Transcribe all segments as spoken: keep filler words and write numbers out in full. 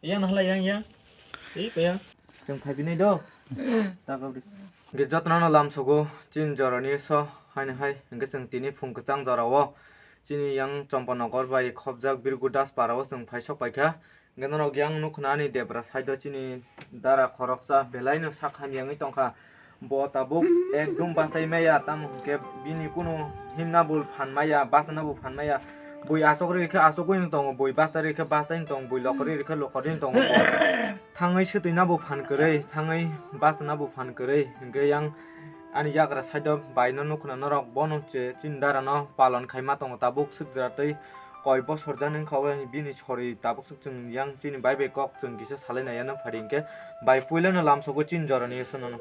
Yang nahalai yang yang. Ei paya. Chwng phai binai do. Ta gabri. Ge jotno no lam sugo chin jorani so haino hai hingke chwng tini phung kwchang jorao chini yang Chompanogor bai khopjak Birgu Das parao chwng phai sok paikha. Hingke norok yang nukna ani debra side o chini dara khoroksa belai no sak hamyangwi tongkha. Bo tabuk ekdum bachai maya, tamo hwnkhe bini kunu himna bo phan maya, bachana bo phan maya. Bui asok ri khe asogwi no tongo, bui bachari khe bachai no tongo, bui lokori ri khe lokori no tongo. Thangwi swtwina bo phan kwrwi, thangwi bachana bo phan kwrwi, hwnkhe yang ani yagra side o bai no nukna norok bono che chini dara no palon khaima tongo tabuk swkjwra tei koi bosor jani wngkha o bini sori tabuk swk chwng yang chini bai bai kok chwng kisa salai nai ya nang phari hwnkhe bai puila no lam sogo chini jorani sono no.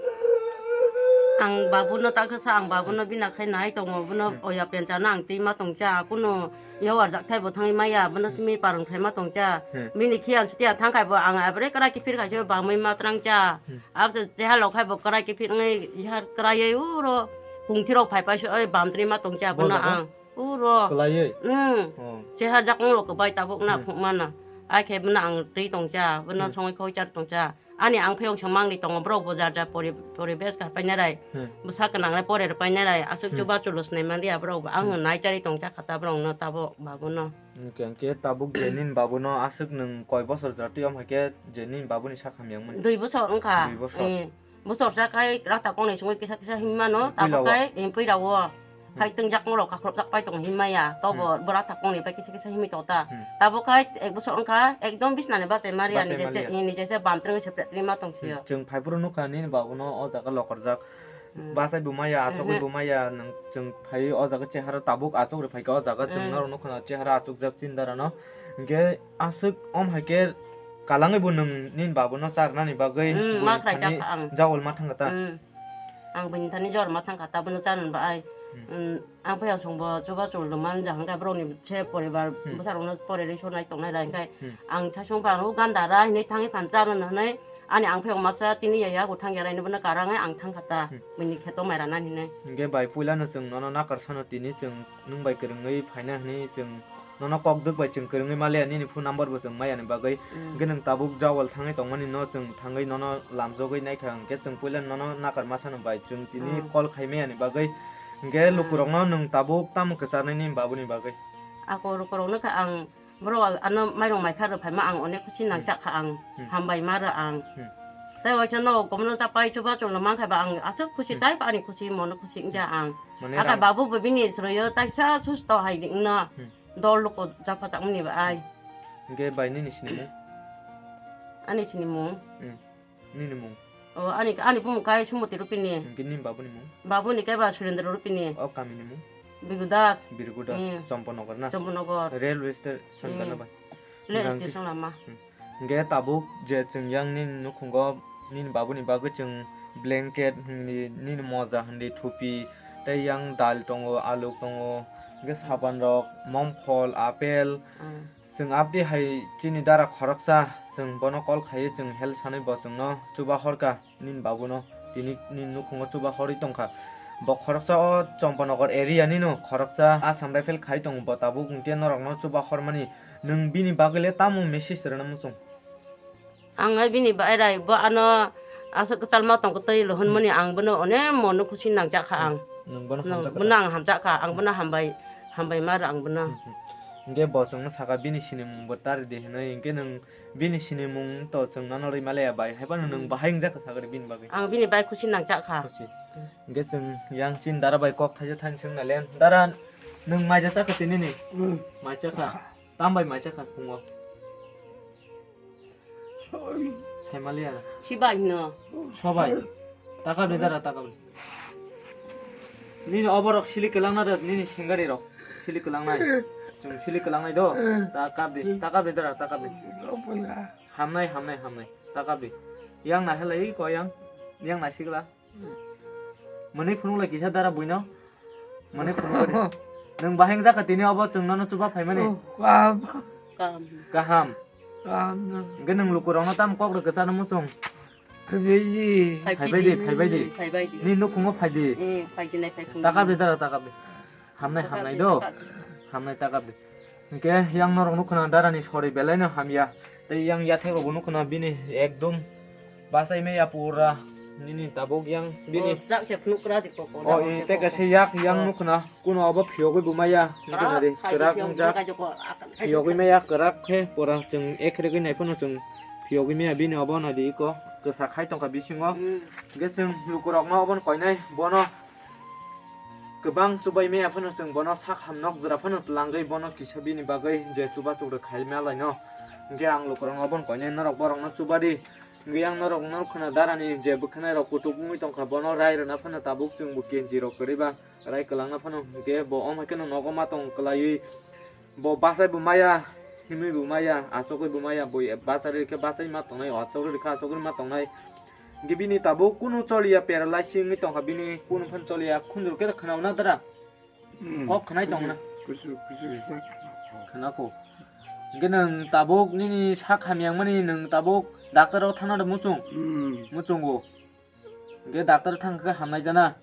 Ang babu no ta khe sa ang babu no bina khai nai tongo bono Hmm. oya pencha no ang twi ma tong cha kuno yawar jak thai bo thangwi maya bono Hmm. simi parang khai ma tong cha Hmm. bini khiyan siti a thang khai bo ang abre kara kiphir khai se bamwi ma trang cha Hmm. abse cheha lok khai bo kara kiphir ngai yar kara ye uro kungthirok phai pai se oi bam twi ma tong cha bono Bono bo? ang. Uro. Kwlaiwi? Hmm. Oh. Cheha jakong rok kwbai tabuk na Hmm. phung mana. Ai khe bwno ang twi tong cha, bwno Hmm. songwi khoi char tong cha. Ani ang pheyong se mangni tongo, borok bo jar jar pori-, poribesh kha painai rai. Hmm. Bwsa kwnang rai pore rw painai rai. Aswk Hmm. chuba chulo snai man ria borok bo. Ang Hmm. nai chari tong cha kha ta borok no tabuk babu no. Hwnkhe, hwnkhe tabuk je nini babu no aswk nwng koi bosor jora twi om hai khe je nini babu ni sak hamya wngmani? Dui bosor wngkha. Dui bosor. Eh. Bosor sa kai rata kongnai songwi kisa kisa himma no, Puila tabo o. Kai, eh, puila o. Hmm. Khai twngjak norok kakhorok jak pai tongo himma ya. Tobo Hmm. bo rata kongnai pai kisa kisa himwi tongo ta. Hmm. Tabo kai ek bosor wngkha, ekdom bisnani bachai ma ria, Bachai ni ma jese, ria. Ni jese bam trwngwi sepre trwngwi ma tong sio. Hmm. Chwng phai phuru nukha nini babu no o jaga lokorjak. Hmm. Bachai bo maya, achugwi Mhm. bo maya, nwng chwng phai o jaga chehara tabuk achugwi phaikha o jaga chwng Hmm. norok nukha na chehara achukjak chini dara no. Hwnkhe aswk om hai khe Kalangwi bo nwng nini babu no charnani bagwi Hmm, bui ma khlai thani jak ang. Jawal ma thangkha ta? Hmm. Ang bini thani jor ma thangkha ta, bono charnani ba ai. Hmm. Hmm, ang phai ang songbo chuba chul rwma wng jak hwnkhe borokni se poribar Hmm. bwsarokno pore ri sonai tongnai rai hwnkhe Hmm. ang sasong phano ganda ra hinwi thangwi phan charnani hwnwi ani ang phai masa tini ya yago thang ya raino bono karangwi ang thangkha ta. Hmm. Bini kheto mai ranani hinwi. Hwnkhe bai puilano chwng nono nakar sano tini chwng nwng bai kwrwngwi phaina hinwi chwng Nono kok dwk bai chwng kwrwngwi maliya, nini phone number bo chwng maya ni bagwi. Mm. Hwnkhe nwng tabuk jawal thangwi tongmani no chwng thangwi nono lamjogwi naikha, hwnkhe chwng puila nono nakar masa no bai chwng tini Mm. call khai maya ni bagwi. Hwnkhe Mm. lukurokno nwng tabuk tamo kwcharnai nini babuni bagwi? Ako lukurokno khe ang borok ano mairung maikha rwphaima ang onek khusi Mm. nangjak kha ang, Mm. hambai ma rw ang. Mm. Tei waisa no komono chapai chuba chulno mankha ba ang aswk khusi Mm. tei ani khusi mono khusi wngya ang. Mane Aka rang- babu bo bini sroyo taisa susto hai di wngno. Mm. Dol luko japha tangmani ba ai. Hwnkhe bai nini sinimung? Ani sinimung? Hmm. Nini mung? O, ani, ani bumung kai Sumoti Rupini. Hwnkhe nini babuni mung? Babuni kai ba Surendra Rupini. O kamini mung? Bigu Das. Birgu Das, Hmm. Chomponogor na? Chomponogor. Railway station Hmm. gana bai? Rail Hwnkhe station lama. Hmm. Hwnkhe tabuk je chwng yang nini nukhungo nini babuni bagwi chwng blanket hwnwi, nini moja hwnwi, thupi, tei yang dal tongo, aluk tongo, hwnkhe saban rok, momphol, apple. Hmm. Chwng abdi hai chini dara khoroksa, chwng bono call khaiwi chwng help sanwi bo chwngno chuba horkha. Nini babuno tini nini nukhungo chuba horwi tongkha. Bo khoroksa o Chompanogor area nino khoroksa Assam Rifle khai tongo, bo tabuk hwnkhe norokno chuba hormani. Nwng bini bagwi le tamo message rwna muchung? Ang ai bini bai rai bo ano aswk kwchal ma tong kwtwi lo hwnmani Hmm. ang bono onek mono khusi nangjak kha ang. Nwng bono No, hamjak bono kwta? Ang hamjak kha, ang bono hambai, hambai ma rw ang bono. Hmm, hmm. Hwnkhe bo chwngno saka bini sinimung bo tari di hwnwi, hwnkhe nwng Bini sinimung to chwng nono rwi maliya bai, hai phano nwng Hmm. bahai wngjak kha sagri bini bagwi. Ang bini bai khusi nangjak kha. Khusi. Hmm. Hwnkhe chwng yang chini dara bai kok thaisa thani swngna le. Dara, nwng maija chakha tini ni? Hmm. Mai chakha. Tam bai mai chakha phungo? Sai maliya. Sibai hino. Sobai. Takabni dara, takabni. Nini oborok sili kwlangna rw, nini sengari rok sili kwlangnai. Chwng sili kwlangnai do. Ta kabdi, ta kabdi dara, ta kabdi. Hamnai, hamnai, hamnai. Ta kabdi. Yang naihalai ko yang. Yang naisigla. Mwnwi phunuk lai kisa dara buino. Mwnwi phunuk lai. Nwng bahai jakha tini obo chwng nono chuba phaimani. Oh, kaham. Kaham. Kaham. Kaham no. Hwnkhe nwng lukurokno tamo kok rw kwchano muchung? Phaibaidi. Phaibaidi, phaibaidi. Phaibaidi. Ni nukhungo phaidi. Eh, phaidi nai phai phunuk. Takabdi dara, takabdi. Hamnai, takabdi, hamnai do. Takabdi. Hamnai takabdi. Hwnkhe yang norok nukhuna darani sori belaino hamya. Tei yang yathek rok bo nukho na bini ekdom bachai maya pura nini tabuk yang bini. Oh, jak se phunuk kra di kok, oh, jak eh, se tei kok. Kaisa yak yang nukho na kuno obo phiyogwi bo maya. Krak nukho na di, khai krak di phiyogwi wngjak. Phiyogwi maya krak khe pura chwng ekrekwi nai phano chwng phiyogwi maya bini obo nai di ko kwsa khai tongkha bisingo. Hmm. Hwnkhe chwng lukurokno obono koinai bono kwbang chubai maya phano chwng bono sak ham nok jora phano twlangwi bono kisa bini bagwi je chubachu rwkha hai malaino. Hwnkhe ang lukurokno obono koinai norok borokno chuba di. Hwnkhe ang norok, norok khwna darani je bwkhanai rok kutuk wngwi tongkha bono rai rwna phano tabuk chwng bo kenji rok kwrwi ba rai kwlangna phano hwnkhe bo om hai kheno nogo ma tong kwlaiwi. Bo bachai bo maya, himwi bo maya, achugwi bo maya, bo bachari rikhe bachai ma tongnai, achugwi rikhe achugwi ma tongnai. Hwnkhe bini tabuk kunu choliya, paralysis wngwi tongkha bini, kunu phano choliya, khunjur khe khwnauna dara. Hmm. Kok khwnai tongna. Kusu, kusu, kusu. Khwnakho. Hwnkhe nwng tabuk nini sak hamyangmani nwng tabuk doctor o thangna da muchung? Hmm. Muchungo. Hwnkhe doctor thang khe hamnai jana?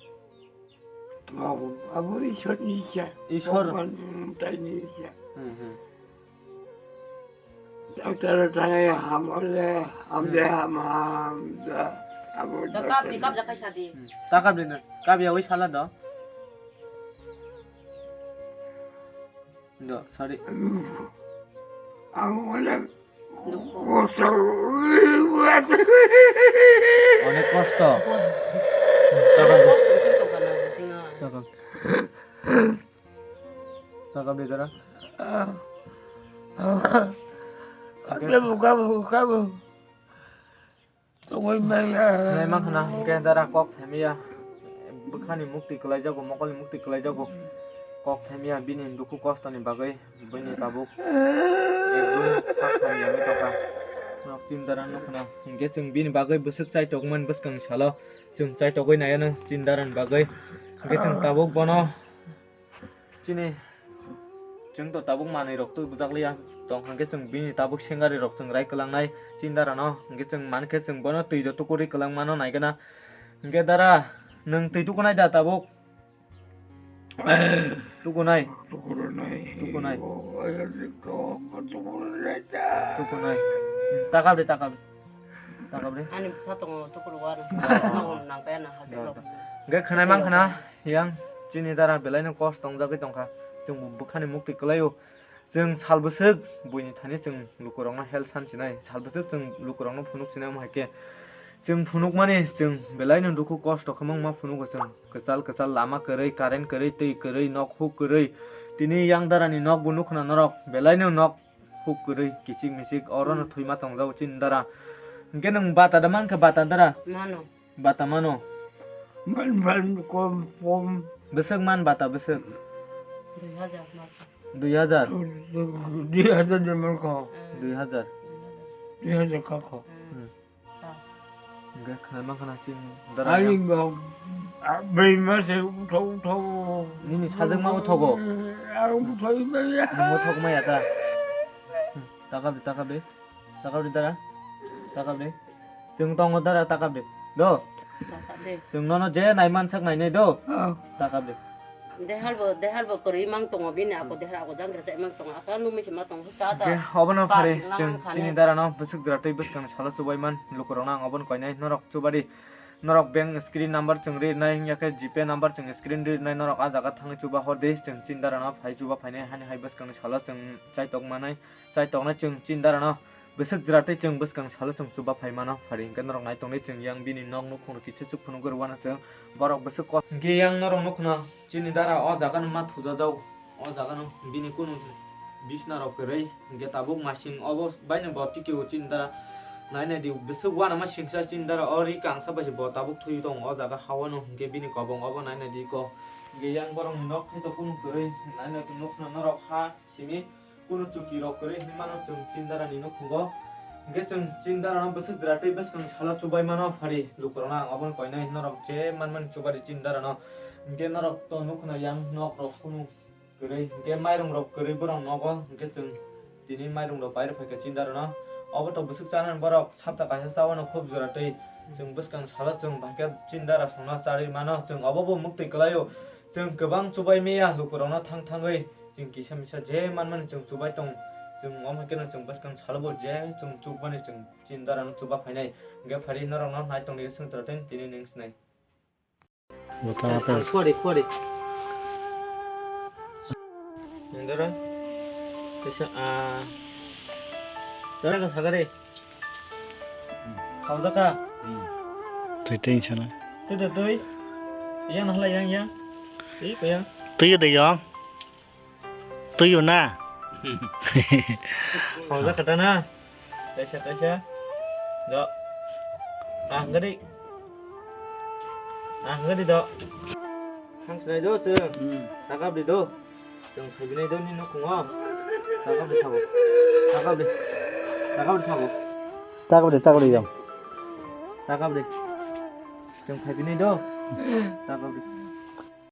Abo, abo Ishwarni icha. Ishwar. Bhagwan, mm, taini icha. Hmm, hmm. Doctor thangwi hamle, hamle, hmm, ham, ham, da, abo da doctor kap di, kap da kaisa di. Hmm. Ta kap di na. Kap ya wi sala do. Do, sorry. Ang onek kosto. Onek kosto. Taka. Taka. Taka bidara. Kamu, kamu, kamu. Tongwi manya. Nai mankha na, hwnkhe dara kok saimaya. Bwkhani mukti kwlaijago, mokolni mukti kwlaijago. Kok saimaya bini dukhu kostoni bagwi, bini tabuk ekdum sak hamyangwi tongkha. Nok chini dara nukho na, hwnkhe chwng bini bagwi bwswk chaitokmani bwskangni salo chwng chaitogwi naiya no chini darani bagwi. Hwnkhe chwng tabuk bono Chini, chwng to tabuk manwi rok twi bujak liya tong, hwnkhe chwng bini tabuk sengari rok chwng rai kwlangnai chini dara no, hwnkhe chwng mankhe chwng bono twi do tukurwi kwlangma no naigana, hwnkhe dara nwng twi tukunai da tabuk? Tukunai. Tukunai. Tukunai. Tukunai. Takabri, takabri. Takabri. Ani bwsa tongo tukur wano. Nang paya na hati lok. Hwnkhe khwnai mankha na. Yang chini dara belai no kosto wngjagwi tongkha. Chwng bo bwkhani mukti kwlaio. Chwng sal bwswk buini thani chwng lukurokno help san sinai. Sal bwswk chwng lukurokno phunuk sinai, omo hai khe chwng phunukmani chwng belai no dukhu kosto khe wngma phunugo chwng. Kwchal kwchal lama kwrwi, current kwrwi, twi kwrwi, nok huk kwrwi. Tini yang darani nok bo nukho na norok, belai no nok huk kwrwi, kichik michik, oro no thwima tongjago chini dara. Hwnkhe nwng bata da mankha, bata dara? Mano. Bata mano? Man, man, kom, kom. Bwswk man bata bwswk? Dui hajar mano. Dui hajar? Dui hajar de mankha. Dui hajar. Dui hajar kakha. Hmm. Hmm. Hwnkhe khwnai mankha na chini dara. Ani ba, a, bai ma se utho, utho. Nini sajwkma uthogo? A, utho maya. Nwng uthok maya ta? Hmm. Takabri, takabri. Takabri dara. Takabri. Chwng tongo dara takabri. Do. Takabri. Chwng nono je naiman sak nainai do. Oh. Takabri. Dehal bo, dehal bo kwrwi mang tongo bini ako, dehal ako jang khe mang tongo. Ako numi se ma tongo. Hwnkhe obono pari chwng chini dara no bwswk jora tei bwskang salo chubai man lukurok no ang obono koinai norok chubadi. Norok bank screen number chwng rinai, hwnkhe G Pay number chwng screen rinai, norok ah jaga thangwi chuba hor di, chwng chini dara no phai chuba phainai, hani hai bwskangni salo chwng chaitok manai, chaitoknai chwng chini dara no bwswk jora tei chwng bwskang salo chwng chuba phai mano, phari hwnkhe norok nai tongdi chwng yang bini nok nukhung rok kisa chuk phunuk rw uanw chwng borok bwswk kok hwnkhe yang norok nukhung no chini dara o jaga no ma thujajak. O jaga no bini kunu bisna rok kwrwi, hwnkhe tabuk masing obo baino bo tiki o chini dara nai nai di, bwswk uanama singsa chini dara o ri kangsa bai se bo tabuk thwi tongo o jaga ha o no, hwnkhe bini kobong obo nai nai di ko, hwnkhe yang borok ni nok khe to kunu kwrwi nai nai tong nuk khna norok ha simi kunu chuki rok kwrwi hinwi mano chwng chini dara ni nukhungo, hwnkhe chwng chini dara no bwswk jora tei bwskang salo chubai mano phari lukurok no ang obo no koinai norok je manmani chuba di chini dara no, hwnkhe norok to nuk khna yang nok rok kunu kwrwi, hwnkhe mairung rok kwrwi borok nogo, hwnkhe chwng tini mairung rok bai rw phaikha chini dara no. Obo to bwswk chanani borok sapta kaisa cha uanw khub jora twi chwng bwskang salo chwng bahai khe chini dara songno charwi mano, chwng obo bo muktwi kwlaio. Chwng kwbang chubai maya lukurokno thang thangwi chwng kisa misa je manmani chwng chubai tong, Chwng omo khe no chwng bwskang salo bo je chwng chukmani chwng chini dara no chuba phainai. Hwnkhe phari norok no nai tongdi swngcharo tei tini nwng sinai. Bota Ang apes. Khwari, khwari. Nindora. Kisa, ah. Dora ka sagari. Khaujaka. Twi twi sana. Twi twi twi. Yang nahla yang yang. Ih, kaya. Twi de yang. Tuyu na. Hongja kata na. Kaisa kaisa. Do. Ah, gadi. Ah, gadi do. Hang sinai do chwng. Hmm. Takap di do. Chwng khaibinai do ni nukhungo. Takap di thago. Takap di. Takap di thago. Takap di, takap di yang. Takap di. Chwng khaibinai do. Takap di.